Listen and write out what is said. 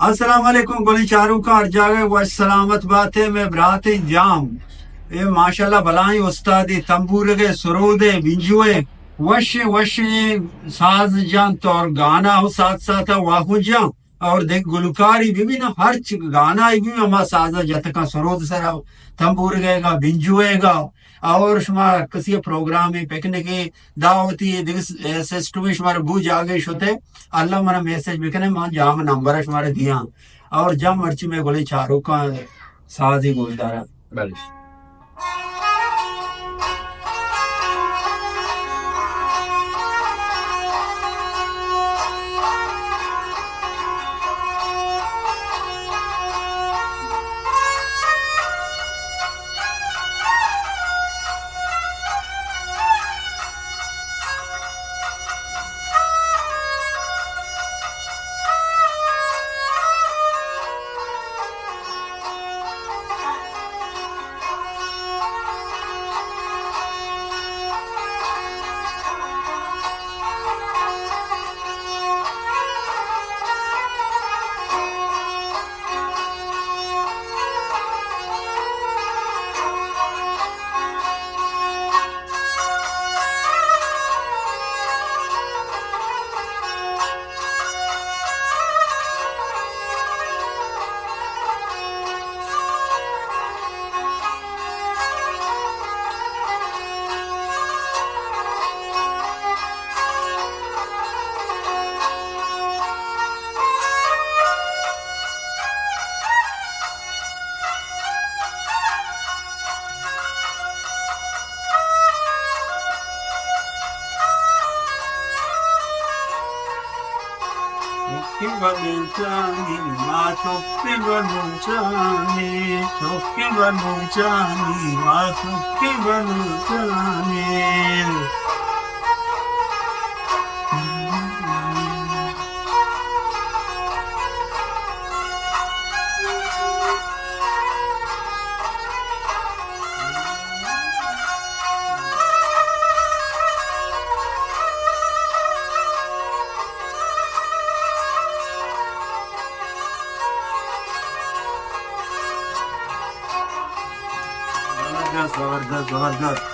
السلام علیکم گلیں چاروکاں، ہر جاگہ وش سلامت باتے مئے براتیں جام۔ اے ماشاءاللہ بلائیں استادے، تمبورگے، سرودے، بنجوے، وشیں وشیں ساز جنت اور گانا ہوں ساتھ ساتھ واہوں جاں اور دیکھ گلوکاری بھی، بھی نا، ہر چ-، گانا ہی بھی ہما ساز جتکاں سرود سرا، تمبورگے گا، بنجوے گا، اور شما کسی پروگرام، پکنک، دعوتی، دگہ س-، سسٹم شمارا بو جاگہ شتے، اللہ منا میسج بکنے، ما جام نمبر شمارا دیاں۔ اور جام مرچی میں گلے چاروکاں سازی گوشداراں۔ بلے۔ چُکّے بلوچانی، ما چُکّے بلوچانی، چُکّے بلوچانی، ما چُکّے بلوچانی۔ زبردست، زبردست، زبردست۔